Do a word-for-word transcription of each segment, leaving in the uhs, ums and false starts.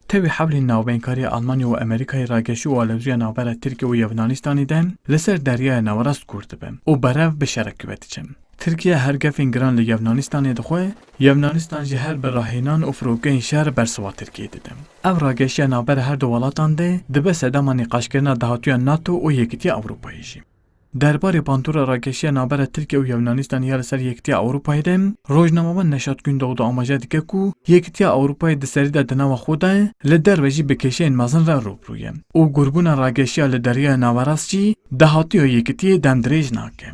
Tevî hewlên navbeynkariya Almanya û Amerîkayê rageşî û alozîya navbera Tirkiye û Yevnanistanê de li ser Deryaya Nawerast kûr dibe û berev bi şerek ve diçe. Tirkiye her gefên giran li Yevnanistanê dixwe, Yevnanistan jî her bi rahênan û firovgehên şer bersiva Tirkiyê dide. Ev rageşiya navbera her du welatan de dibe sedema nîqaşkirina dahatûya NATO û Yekîtiya Ewropayê jî. Derbarê bandora rageşiya navbera Tirkiye û Yevnanistanê ya li ser Yekîtiya Ewropayê de, rojnamevan Neşat Gündoğdu amaje dike ku Yekîtiya Ewropayê di serî de di nava xwe de ye, li derve jî bi kêşeyên mezin re rû bi rû ye û gurbûna rageşiya li Deryaya Nawerast jî dahatûya Yekîtiyê demdirêj nake.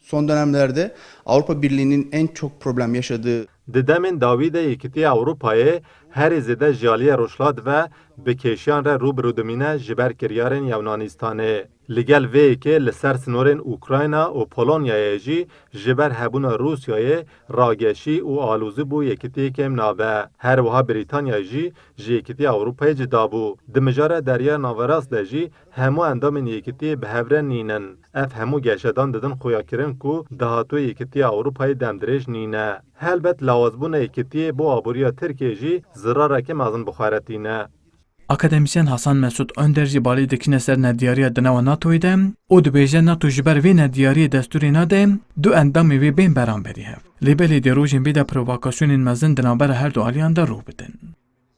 Son dönemlerde Avrupa Birliği'nin en çok problem yaşadığı Di demên dawî de Yekîtiya Ewropayê herî zêde ji aliyê Rojhilat ve bi kêşiyan re rû bi rû dimîne ji ber kiryarên Yewnanistanê. Li gel vê yekê li ser sinorên Ukrayna û Polonyayê jî ji ber hebûna Rûsyayê rageşî û alozî bû Yekîtiyê kêm nabe. Her wiha Brîtanya jî ji Yekîtiya Ewropayê cida bû. Di mijara Derya Naverast de jî hemû endamên Yekîtiyê bi hev re nînin. Ev hemû geşedan didin xuyakirin ku dahatûyê Yekîtiya Ewropayê demdirêj nîne. Helbet lawazbûna Yekîtiyê bo aboriya Tirkiyê jî zirareke mezin bi xwe re tîne. Akademîsyen Hasan Mesûd Önder jî balê dikişîne ser nediyariya di nava NATOyê de û dibêje, NATO ji ber vê nediyariyê destûrê nade du endamê wê bên beramberî hev. Lê belê di rojên bê de provokasyonên mezin di navbera her du aliyan de rû bidin.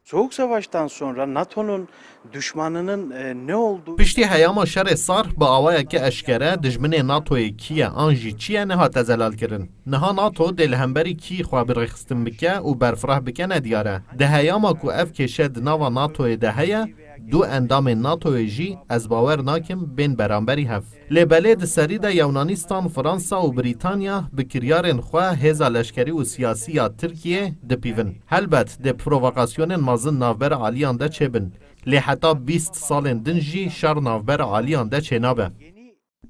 Soğuk Savaş'tan sonra NATO'nun düşmanının, e, ne olduğu Piştî heyama şerê sar bi awayeke eşkere dijminê NATOyê kî ye an jî çi ye nehate zelalkirin. Niha NATO dê li hemberî kî xwe bi rêxistin bike û berfireh bike nediyar e. Di heyama ku ev kêşe di nava NATOyê de heye, du endamên NATOyê jî ez bawer nakim bên beramberî hev. Lê belê di serî de Yewnanistan, Fransa û Brîtanya bi kiryarên xwe hêza leşkerî û siyasî ya Tirkiyê dipîvin. Helbet dê provokasyonên mezin navbera aliyan de çêbin. Lê heta bîst salên din jî şer navbera aliyan de çênabe.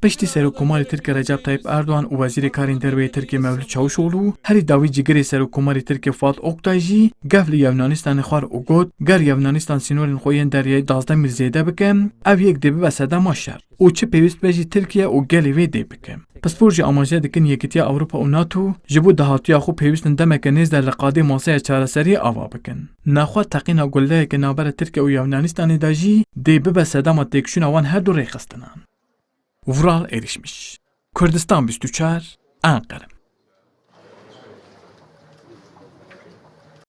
Piştî Serokkomarê Tirkiye Recep Tayyip Erdogan û Wezîrê Karên Derve yê Tirkiye Mevlût Çavuşoglu, herî dawî cîgirê Serokkomarê Tirkiye Fuat Oktay jî gef li Yevnanistanê xwar û got, ger Yevnanistan sînorên xwe yên deryayî duwazdeh mîl zêde bike, ev yek dê bibe sedema şer û çi pêwîst be jî Tirkiye û gelê wê dê bike. Pispor jî amaje dikin Yekîtiya Ewropa û NATO ji bo dahatûya xwe pêwîst in demeke nêz de li qadê maseya çareseriyê ava bikin. Nexwe teqîna gulleyeke navbera Tirkiye û Yevnanistanê de jî dê bibe sedema têkçûna wan her du rêxistinan. Vural Erişmiş, Kurdistan bîst û çar, Enqere.